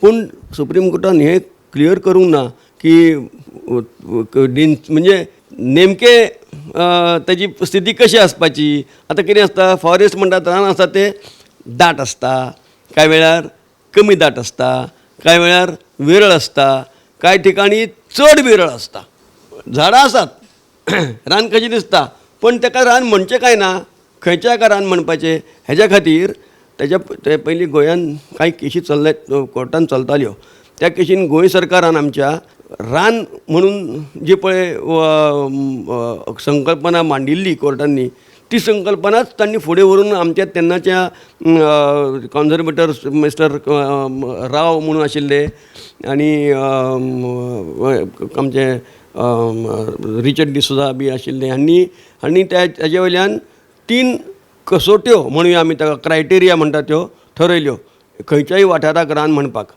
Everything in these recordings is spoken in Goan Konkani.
पूण सुप्रीम कोर्टान हें क्लियर करूंक ना की म्हणजे नेमकें ताजी स्थिती कशी आसपाची. आतां कितें आसता, फॉरेस्ट म्हणटात, रान आसता तें दाट आसता, कांय वेळार कमी दाट आसता, कांय वेळार विरळ आसता, कांय ठिकाणी चड विरळ आसता. झाडां आसात, रान कशें दिसता, पूण ताका रान म्हणचें काय ना, खंयच्या हाका रान म्हणपाचें, हेज्या खातीर तेज्या ते पयलीं गोंयान कांय केशी चल्ल्यात, कोर्टान चलताल्यो. त्या केशीन गोंय सरकारान आमच्या रान म्हणून जी पळय संकल्पना मांडिल्ली कोर्टांनी, ती संकल्पनाच तांणी फुडें व्हरून आमच्या तेन्नाच्या कॉन्जर्वेटर मिस्टर राव म्हणून आशिल्ले आनी आमचे रिचर्ड डिसोजा बी आशिल्ले, हांणी त्या ताजे वयल्यान तीन कसोट्यो म्हणुया आमी ताका, क्रायटेरिया म्हणटा त्यो थरयल्यो खंयच्याय वाठाराक रान म्हणपाक.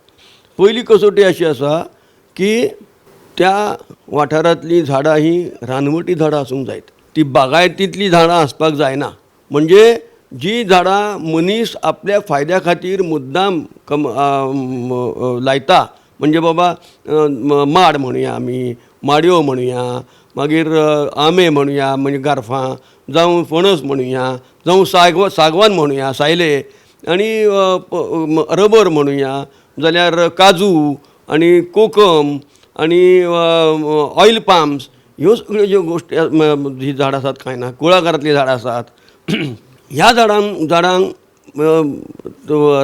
पयली कसोटी अशी आसा की त्या वाठारांतलीं झाडां हीं रानवटी झाडां आसूंक जाय, ती बागायतींतलीं झाडां आसपाक जायना. म्हणजे जीं झाडां मनीस आपल्या फायद्या खातीर मुद्दाम कम लायता, म्हणजे बाबा माड म्हणुया आमी, माडयो म्हणुया, मागीर आंबे म्हणुया म्हणजे गारफां, जावं फणस म्हणुया, जावं सागवान म्हणुया, सायले, आनी रबर म्हणुया, जाल्यार काजू आनी कोकम आनी ऑयल पाम्स, ह्यो सगळ्यो ज्यो गोश्टी जी झाडां आसात, कांय ना कुळागरांतलीं झाडां आसात, ह्या झाडांक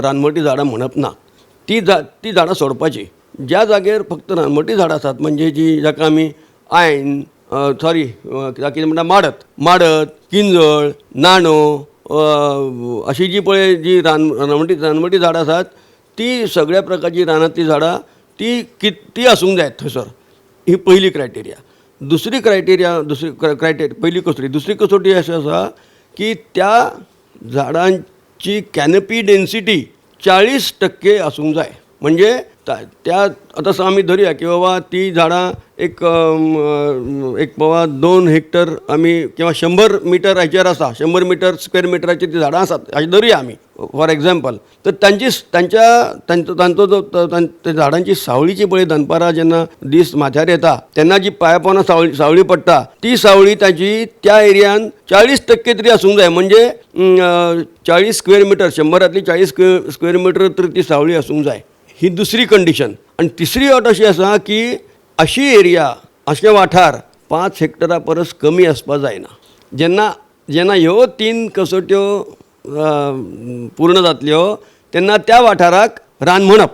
रानवटी झाडां म्हणप ना. ती झाडां सोडपाची. ज्या जाग्यार फक्त रानवटी झाडां आसात, म्हणजे जी जाका आमी आयन सॉरी ताका कितें म्हणटा, माडत माडत, किंजळ, नाणो, अशी जी पळय जी रानवटी झाडां आसात, ती सगळ्या प्रकारची रानांतलीं झाडां ती आसूंक जाय थंयसर. ही पयली क्रायटेरिया. दुसरी क्रायटेरिया, दुसरी क्रायटेरिया, पयली कसोटी. दुसरी कसोटी अशी आसा की त्या झाडांची कॅनपी डेन्सिटी 40% आसूंक जाय. म्हणजे त्या आतां आमी धरुया की बाबा ती झाडां एक एक बाबा 2 हेक्टर आमी किंवा 100 मिटर हाचेर आसा, 100 मिटर स्क्वेर मिटराचेर ती झाडां आसात अशें धरुया आमी फॉर एग्जाम्पल. तर तांची तांच्या तांचो तांचो जो त्या झाडांची सावळीची पळय दनपारां जेन्ना दीस माथ्यार येता तेन्ना जी पांया पोंदा सावळी पडटा, ती सावळी ताची त्या एरियान 40% तरी आसूंक जाय. म्हणजे 40 स्क्वेर मिटर, 100रांतली 40 स्क्वेर मिटर तरी ती सावळी आसूंक जाय. ही दुसरी कंडिशन. आनी तिसरी अट अशी आसा की अशी एरिया, अशे वाठार 5 हेक्टरा परस कमी आसपाक जायना. जेन्ना जेन्ना ह्यो 3 कसोट्यो पूर्ण जातल्यो तेन्ना त्या वाठाराक रान म्हणप.